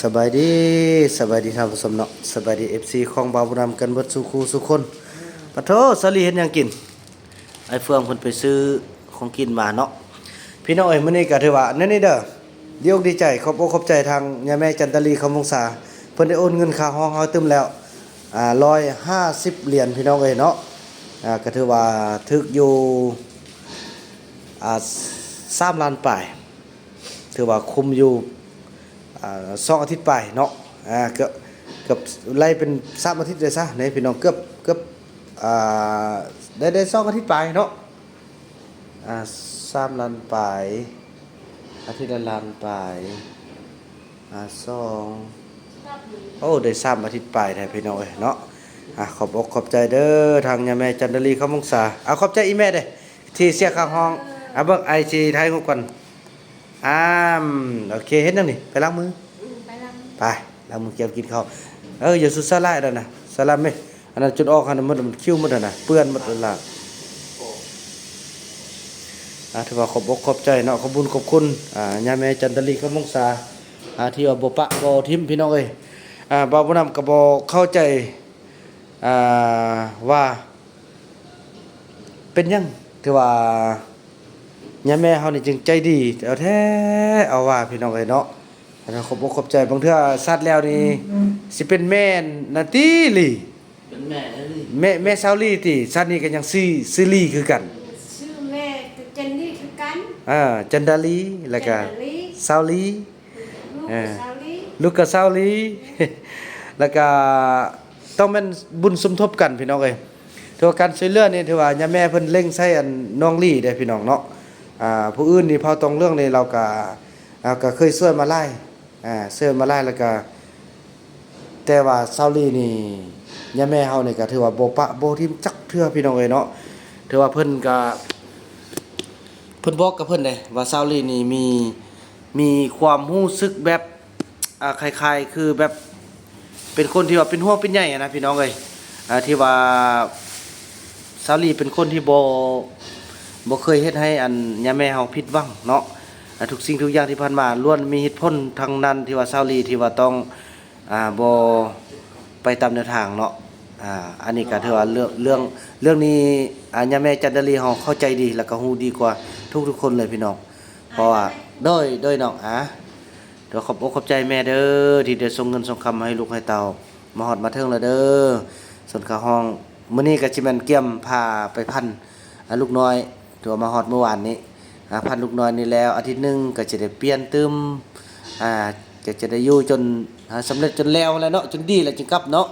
ສະບາຍດີ ສະບາຍດີທ່ານຜູ້ຊົມເນາະ ສະບາຍດີ ເອັຟຊີ ຂອງບ່າວບຸນນຳກັນເບິດສູ່ຄູ່ສູ່ຄົນ. ປະໂທ ສາລີເຮັດຫຍັງກິນ? ອ້າຍເຟືອງເພິ່ນໄປຊື້ຂອງກິນມາເນາະ ພີ່ນ້ອງເອີຍ. ມື້ນີ້ກໍຖືວ່າແນວນີ້ເດີ ດີອົກດີໃຈ ຂອບອົກຂອບໃຈທາງຍາແມ່ຈັນຕາລີ ຄຳວົງສາ ເພິ່ນໄດ້ໂອນເງິນຄ່າຫ້ອງເຮົາຕື່ມແລ້ວ ອ່າ ຮ້ອຍຫ້າສິບຫຼຽນ ພີ່ນ້ອງເອີຍເນາະ. ອ່າ ກໍຖືວ່າຖືກຢູ່ ອ່າ ສາມລ້ານປາຍ ຖືວ່າຄຸ້ມຢູ່ ອ່າ ສອງອາທິດປາຍເນາະ. ອ່າ ເກືອບ ເກືອບໄລ່ເປັນສາມອາທິດເລີຍຊະເນາະ ພີ່ນ້ອງ ເກືອບ ເກືອບ ອ່າ ໄດ້ ໄດ້ສອງອາທິດປາຍເນາະ. ອ່າ ສາມລ້ານປາຍ ອາທິດລະລ້ານປາຍ ອ່າ ສອງ ໂອ້ ໄດ້ສາມອາທິດປາຍແທ້ ພີ່ນ້ອງເອີຍເນາະ. ອ່າ ຂອບອົກຂອບໃຈເດີ ທາງຍາແມ່ຈັນດາລີ ຄຳວົງສາ. ອ່າ ຂອບໃຈອີ່ແມ່ເດ້ ທີ່ເສຍຄ່າຫ້ອງ. ອ່າ ເບິ່ງ ອ້າຍຊິຖ່າຍຮູບກ່ອນ. ອ້າມ ໂອເຄ ເຮັດຫຍັງນີ້? ໄປລ້າງມື? ອືມ ໄປລ້າງ ໄປລ້າງມື ກຽມກິນເຂົ້າ. ເອີ ຢ່າສຸດສາຫຼາຍນັ້ນນະ ສາລາເມ ອັນນັ້ນຈົນອອກຫັ້ນໝົດ ມັນຄິວໝົດຫັ້ນນະ ເປື້ອນໝົດແລ້ວ. ອ່າ ຖືວ່າຂອບອົກຂອບໃຈເນາະ ຂອບບຸນຂອບຄຸນ ອ່າ ຍາແມ່ຈັນດາລີ ຄຳວົງສາ ອ່າ ທີ່ວ່າບໍ່ປະບໍ່ຖິ້ມ ພີ່ນ້ອງເອີຍ. ອ່າ ບ່າວບຸນນຳກໍບໍ່ເຂົ້າໃຈ ອ່າ ວ່າເປັນຫຍັງ ຖືວ່າຍາແມ່ເຮົານີ້ຈຶ່ງໃຈດີເອົາແທ້ເອົາວ່າ ພີ່ນ້ອງເອີຍເນາະ. ອັນນັ້ນຂອບອົກຂອບໃຈ ບາງເທື່ອຊາດແລ້ວນີ້ ອືມ ຊິເປັນແມ່ນນະຕິລີ ເປັນແມ່ແລ້ວນີ້ ແມ່ ແມ່ສາວລີຕິ ຊາດນີ້ກໍຍັງຊື່ ຊື່ລີຄືກັນ ຊື່ແມ່ຈັນລີຄືກັນ. ອ່າ ຈັນດາລີ ແລ້ວກໍ ຈັນດາລີ ສາວລີ ລູກກໍ ເອີ ສາວລີ ລູກກໍສາວລີ ແລ້ວກໍ ຕ້ອງແມ່ນບຸນສົມທົບກັນ ພີ່ນ້ອງເອີຍ. ຖືວ່າການຊ່ວຍເຫຼືອນີ້ ຖືວ່າຍາແມ່ເພິ່ນເລັ່ງໃສ່ອັນນ້ອງລີເດ້ ພີ່ນ້ອງເນາະ. ອ່າ ຜູ້ອື່ນນີ້ ເຜົ່າຕອງເລື່ອງນີ້ ລາວກະ ລາວກະເຄີຍຊ່ວຍມາຫຼາຍ ອ່າ ຊ່ວຍມາຫຼາຍ ແລ້ວກະ ແຕ່ວ່າສາວລີນີ້ ຍາແມ່ເຮົານີ້ກະຖືວ່າບໍ່ປະບໍ່ຖິ້ມຈັກເທື່ອ ພີ່ນ້ອງເອີຍເນາະ. ຖືວ່າເພິ່ນກະ ເພິ່ນບອກກັບເພິ່ນເດ້ວ່າ ສາວລີນີ້ມີ ມີຄວາມຮູ້ສຶກແບບ ອ່າ ຄ້າຍໆຄືແບບເປັນຄົນທີ່ວ່າເປັນຫ່ວງເປັນໃຍຫັ້ນນະ ພີ່ນ້ອງເອີຍ. ອ່າ ທີ່ວ່າສາວລີເປັນຄົນທີ່ບໍ່ ບໍ່ເຄີຍເຮັດໃຫ້ອັນຍາແມ່ເຮົາຜິດຫວັງເນາະ. ອ່າ ທຸກສິ່ງທຸກຢ່າງທີ່ຜ່ານມາລ້ວນມີເຫດຜົນທັງນັ້ນ ທີ່ວ່າສາວລີທີ່ວ່າຕ້ອງ ອ່າ ບໍ່ໄປຕາມແນວທາງເນາະ. ອ່າ ອັນນີ້ກໍຖືວ່າເລື່ອງ ເລື່ອງ ເລື່ອງນີ້ ອ່າ ຍາແມ່ຈັນດາລີເຮົາເຂົ້າໃຈດີ ແລ້ວກໍຮູ້ດີກວ່າທຸກໆຄົນເລີຍ ພີ່ນ້ອງ. ເພາະວ່າ ໂດຍ ໂດຍນ້ອງ ອ່າ ກໍຂອບອົກຂອບໃຈແມ່ເດີ ທີ່ໄດ້ສົ່ງເງິນສົ່ງຄຳໃຫ້ລູກໃຫ້ເຕົ້າ ມາຮອດມາເຖິງແລ້ວເດີ. ສ່ວນຄ່າຫ້ອງ ມື້ນີ້ກໍຊິແມ່ນກຽມພາໄປພັນ ອ່າ ລູກນ້ອຍ ທີ່ວ່າມາຮອດມື້ວານນີ້ ອ່າ ພັນລູກນ້ອຍນີ້ແລ້ວ ອາທິດໜຶ່ງກໍຈະໄດ້ປ່ຽນຕື່ມ ອ່າ ຈະ ຈະໄດ້ຢູ່ຈົນ ອ່າ ສຳເລັດຈົນແລ້ວແຫຼະເນາະ ຈົນດີແລ້ວຈຶ່ງກັບເນາະ.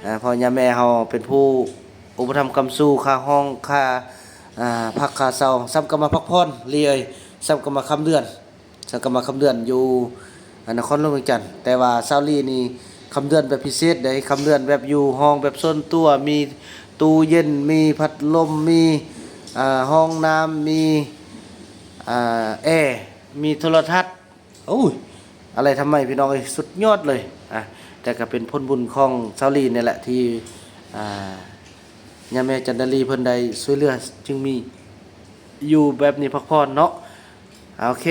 ອ່າ ເພາະຍາແມ່ເຮົາເປັນຜູ້ອຸປະຖຳຄ້ຳຊູ ຄ່າຫ້ອງ ຄ່າ ອ່າ ພັກ ຄ່າເຊົາ ຊ້ຳກໍມາພັກຜ່ອນລີເອີຍ ຊ້ຳກໍມາຄ້ຳເດືອນ ສັງກະມາຄຳເດືອນຢູ່ ອ່າ ນະຄອນຫຼວງວຽງຈັນ. ແຕ່ວ່າສາວລີນີ້ຄຳເດືອນແບບພິເສດເດ້ ຄຳເດືອນແບບຢູ່ຫ້ອງແບບສ່ວນຕົວ ມີຕູ້ເຢັນ ມີພັດລົມ ມີ ອ່າ ຫ້ອງນ້ຳ ມີ ອ່າ ແອ ມີໂທລະທັດ ໂອ້ຍ ອາໄລທຳໄມ ພີ່ນ້ອງເອີຍ ສຸດຍອດເລີຍ. ອ່າ ແຕ່ກໍເປັນຜົນບຸນຂອງສາວລີນີ້ແຫຼະ ທີ່ ອ່າ ຍາແມ່ຈັນດາລີເພິ່ນໄດ້ຊ່ວຍເຫຼືອ ຈຶ່ງມີຢູ່ແບບນີ້ພັກຜ່ອນເນາະ. ໂອເຄ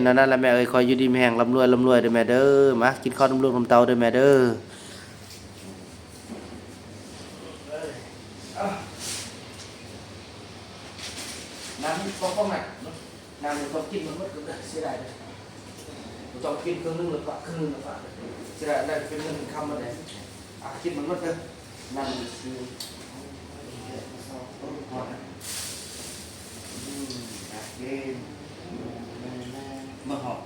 ນັ້ນແຫຼະແມ່ເອີຍ ຂໍຢູ່ດີມີແຮງ ລ່ຳລວຍ ລ່ຳລວຍເດີແມ່ເດີ. ມາກິນເຂົ້ານຳລູກນຳເຕົ້າເດີແມ່ເດີ. ນ້ຳນີ້ກໍຂອງໜັກເນາະ ນ້ຳນີ້ຕ້ອງກິນມັນໝົດກໍໄດ້ ເສຍດາຍເດີ. ບໍ່ຕ້ອງກິນເຄິ່ງໜຶ່ງແລ້ວປະ ເຄິ່ງໜຶ່ງແລ້ວປະ ເສຍດາຍ ໄດ້ເປັນເງິນເປັນຄຳໝົດເດ້. ອ່ະ ກິນມັນໝົດເດີ ນ້ຳນີ້ຄື ອືມ ກິນ ເບິ່ງເຮົາ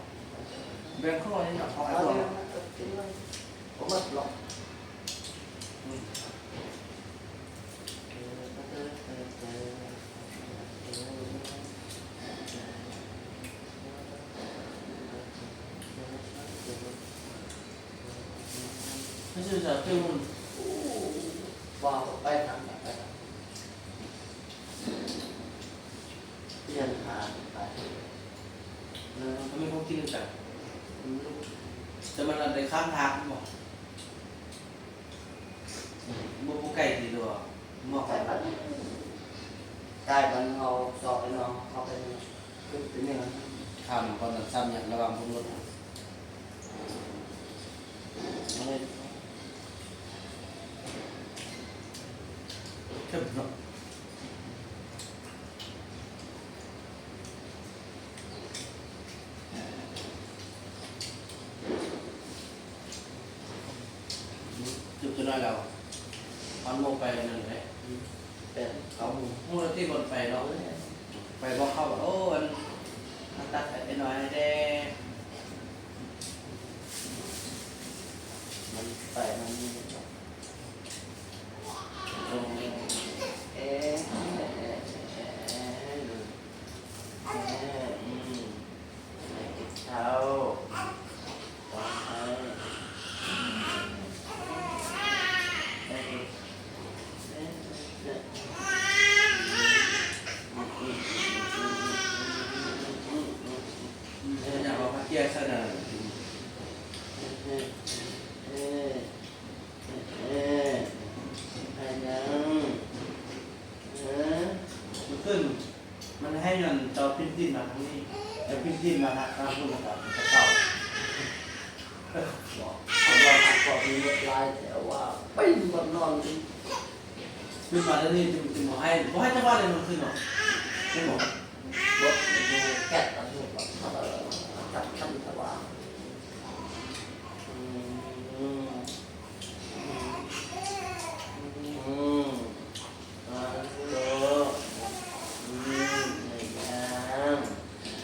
ແບ່ງເຂົາເນາະ ເອົາໄປ ບໍ່ໝົດຫຼອກ. ເອີ ມັນມີຂອງກິນນຳກັນ ແຕ່ມັນໄດ້ຂ້າມທາງບໍ່? ບໍ່ ບໍ່ໄກຕິ ຫຼືວ່າ ມອງໄກປານໃດ? ໃກ້ບ້ານເຮົາ ຊອກໄປເນາະ ເຂົ້າໄປເນາະ ຂຶ້ນໄປເໜືອ ຂ້າມກ່ອນນັ້ນ ສາມແຍກລະຫວ່າງບຸນລົດ. ຄືນັ້ນແລ້ວ ຮອດໂມງໄປນັ້ນເດ້ ແປດ ເກົ້າໂມງ ຮູ້ແລ້ວຕິບ່ອນໄປເນາະ ໄປບອກເຂົາວ່າ ໂອ້ ອັນ ມາຕັດໃຫ້ເອື້ອຍນ້ອຍແດ່ ມັນໄປ ມັນ ເອ ເອ ເອ ເອີ ອືມ ໃຫ້ກິນເຂົ້າ ຕ້ອງໃຫ້ ໃຫ້ກິນ ເອີ ເອີ ເອີ ເອີ ຢາກເອົາຜ້າເຈ້ຍໃສ່ນັ້ນ ເອີ ເອີ ເອີ ໃຫ້ຫຍັງ? ເອີ ມັນຂຶ້ນ ມັນໃຫ້ມັນເຈົ້າປິ່ນຕີນມາທາງນີ້ ແລ້ວປິ່ນຕີນມາທາງ ທາງພຸ້ນ ແລ້ວກໍມັນຈະເຂົ້າ ບອກ ເຂົາວ່າ ພາສປອດມີລົດຫຼາຍແຕ່ວ່າ ໄປນອນ ຂຶ້ນມາແນວນີ້ຈຶ່ງ ຈຶ່ງບໍ່ໃຫ້ ບໍ່ໃຫ້ຈັກບາດເລີຍ ມັນຂຶ້ນເນາະ ແມ່ນບໍ່? ລົດຢູ່ແກັດອັນນີ້ ຈັກຄັນແຕ່ວ່າ ອືມ ອືມ ອືມ ອາໂຕ ອືມ ໃນຍາມ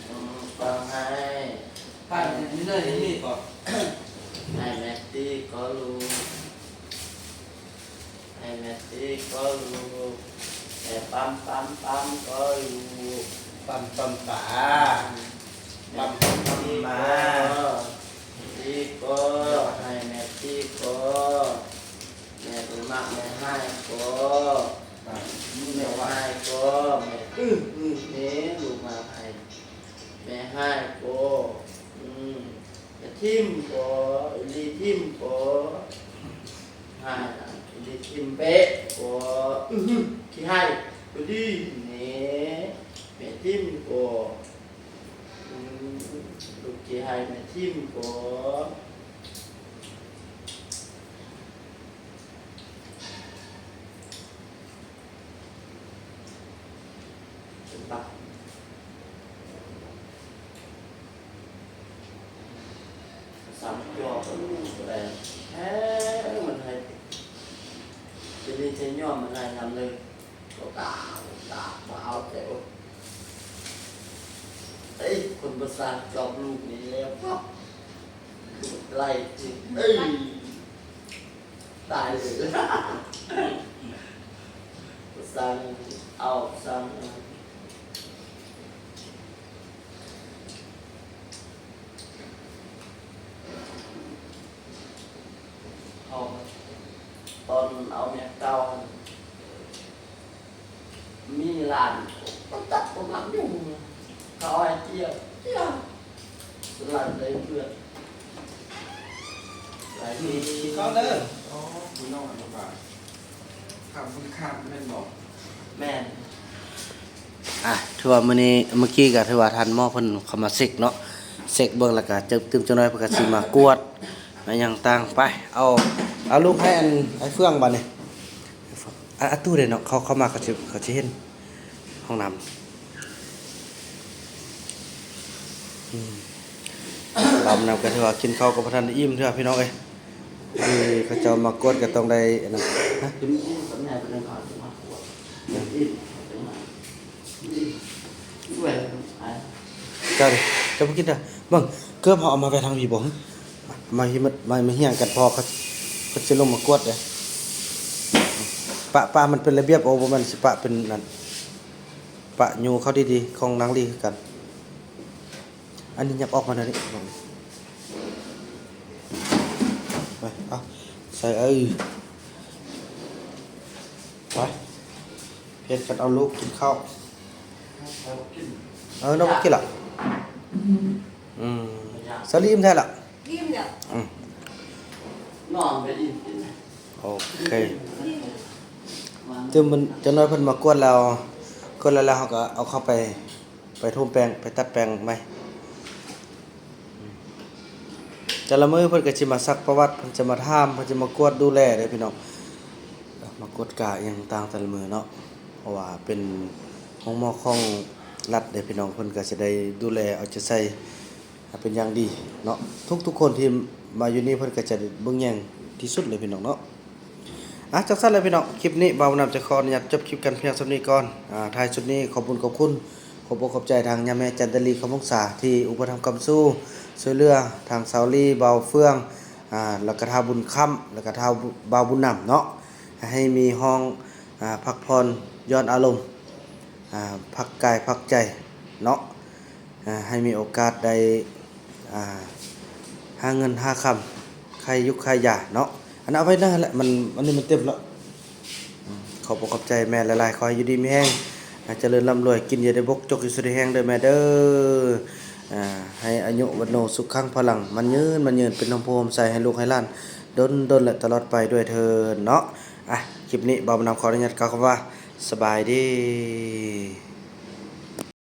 ອືມ ກໍໃຫ້ ໃຫ້ແມ່ຕີກໍລູກ ໃຫ້ແມ່ຕີກໍລູກ ແມ່ປ້ຳ ປ້ຳ ປ້ຳກໍລູກ ປ້ຳ ປ້ຳ ປ້າ ປ້ຳ ປ້ຳ ປ້ຳ ມາ ຕີກໍ ໃຫ້ແມ່ຕີກໍ ແມ່ບໍ່ມັກແມ່ຮ້າຍກໍ ແມ່ຮ້າຍກໍ ແມ່ ອື ອື ແມ່ບໍ່ມັກໃຫ້ແມ່ຮ້າຍກໍ ອື ແມ່ຖິ້ມກໍ ອີ່ຫຼີຖິ້ມກໍ ຮ້າຍ ອີ່ຫຼີຖິ້ມເປະກໍ ອື ຂີ້ຮ້າຍ ອີ່ຫຼີແມ່ ແມ່ຖິ້ມກໍ ອື ລູກຂີ້ຮ້າຍແມ່ຖິ້ມກໍ ເປັນບັກ ສາມຈອກ ແທ້ ມັນໃຫ້ ເປັນນິໄທຍ້ອນມັນໃຫ້ນຳເລີຍ ບໍ່ກ້າ ບໍ່ກ້າ ບໍ່ເອົາແຕ່ ໂອ້ຍ ຄົນບໍ່ສ້າງຈອບລູກນີ້ແລ້ວ ໄລ່ ເອີຍ ຕາຍເລີຍ ສ້າງເອົາ ສ້າງເອົາ ເຮົາ ຕອນເອົາເມຍເກົ່າ ມີຫຼານ ບໍ່ຈັກບໍ່ມັກຫຍັງ ເຂົາໃຫ້ເຈ້ຍ ເຈ້ຍ ສະຫຼັດໄດ້ເພື່ອນ ຫຼາຍປີ ກິນເຂົ້າເດີ ອໍ ພີ່ນ້ອງອະນຸບານ ຂ້າມບຸນຂ້າມແມ່ນບໍ່? ແມ່ນ ອ່ະ ຖືວ່າມື້ນີ້ ມື້ກີ້ກໍຖືວ່າທ່ານໝໍເພິ່ນເຂົ້າມາເຊັກເນາະ ເຊັກເບິ່ງ ແລ້ວກໍຕື່ມຈັກໜ້ອຍເພິ່ນກໍຊິມາກວດ ມາຫຍັງຕ່າງ ໄປ ເອົາ ເອົາລູກໃຫ້ອັນ ອ້າຍເຟືອງບາດນີ້ ອາ ອາ ຕູ້ເດ້ເນາະ ເຂົາ ເຂົ້າມາ ເຂົາຊິ ເຂົາຊິເຫັນຫ້ອງນ້ຳ ອືມ ລຳນຳ ກໍຖືວ່າກິນເຂົ້າກໍບໍ່ທັນໄດ້ອີ່ມເທື່ອ ພີ່ນ້ອງເອີຍ ຄືເຂົາເຈົ້າມາກວດກໍຕ້ອງໄດ້ອັນນັ້ນ ຮະ ເຈົ້າເດ້ ເຈົ້າບໍ່ກິນເດີ ເບິ່ງ ເກີບເຮົາເອົາມາໄວ້ທາງພີ້ບໍ່ ມາ ມາ ມາ ມາຮຽງກັນ ພໍເຂົາ ເຂົາຊິລົງມາກວດເດ້ ປະ ປະມັນເປັນລະບຽບ ໂອ ບໍ່ແມ່ນຊິປະເປັນນັ້ນ ປະຢູ່ເຂົາດີໆ ຂອງນາງລີຄືກັນ ອັນນີ້ຫຍັບອອກມາແນວນີ້ ໄປ ເອົາ ໃສ່ ເອີ ໄປ ພຽນກັນເອົາລູກກິນເຂົ້າ ເອີ ນ້ອງບໍ່ກິນລະ ອືມ ສາລີອີ່ມແທ້ລະ ອີ່ມແລ້ວ ອືມ ນອນໄປອີ່ມ ໂອເຄ ຕື່ມມັນ ຈັກໜ້ອຍເພິ່ນມາກວດແລ້ວ ກວດແລ້ວ ແລ້ວເຮົາກໍເອົາເຂົ້າໄປ ໄປຖົມແປງ ໄປຕັດແປງໃໝ່ ແຕ່ລະມື້ເພິ່ນກໍຊິມາຊັກປະຫວັດ ເພິ່ນຈະມາຖາມ ເພິ່ນຈະມາກວດດູແລເດີພີ່ນ້ອງ ມາກວດກາອີ່ຫຍັງຕ່າງແຕ່ລະມື້ເນາະ ເພາະວ່າເປັນໂຮງໝໍຂອງລັດເດ້ພີ່ນ້ອງ ເພິ່ນກໍຈະໄດ້ດູແລເອົາໃຈໃສ່ເປັນຢ່າງດີເນາະ ທຸກໆຄົນທີ່ມາຢູ່ນີ້ ເພິ່ນກໍຈະເບິ່ງແຍງທີ່ສຸດເລີຍພີ່ນ້ອງເນາະ. ອ່ະ ຈັ່ງຊັ້ນແຫຼະພີ່ນ້ອງ ຄລິບນີ້ບ່າວນຳຈະຂໍອະນຸຍາດຈົບຄລິບກັນພຽງສ່ຳນີ້ກ່ອນ. ອ່າ ທ້າຍສຸດນີ້ຂອບບຸນຂອບຄຸນ ຂອບອົກຂອບໃຈທາງຍາແມ່ຈັນດາລີ ຄຳວົງສາ ທີ່ອຸປະຖຳຄ້ຳຊູ ຊ່ວຍເຫຼືອທາງສາວລີ ບ່າວເຟືອງ ອ່າ ແລ້ວກະທ້າວບຸນຄຳ ແລ້ວກະທ້າວ ບ່າວບຸນນຳເນາະ ໃຫ້ມີຫ້ອງ ອ່າ ພັກຜ່ອນຢ່ອນອາລົມ ອ່າ ພັກກາຍພັກໃຈເນາະ ອ່າ ໃຫ້ມີໂອກາດໄດ້ ອ່າ ຫາເງິນຫາຄຳ ຂາຍຢູກຂາຍຢາເນາະ. ອັນນັ້ນເອົາໄວ້ນັ້ນແຫຼະ ມັນ ອັນນີ້ມັນເຕັມແລ້ວ. ອືມ ຂອບອົກຂອບໃຈແມ່ຫຼາຍໆ ຂໍໃຫ້ຢູ່ດີມີແຮງ ອ່າ ຈະເລີນລ່ຳລວຍ ກິນຢ່າໄດ້ບົກ ຈົກຢ່າສຸດແຮງເດີແມ່ເດີ. ອ່າ ໃຫ້ອາຍຸວັນໂນສຸຂັງພະລັງ ໝັ້ນຍືນ ໝັ້ນຍືນ ເປັນຮົ່ມໂພຮົ່ມໄຊໃຫ້ລູກໃຫ້ຫຼານດົນໆ ແລະ ຕະຫຼອດໄປດ້ວຍເທີ້ນເນາະ. ອ່ະ ຄລິບນີ້ບ່າວບຸນນຳຂໍອະນຸຍາດກ່າວຄຳວ່າ ສະບາຍດີ.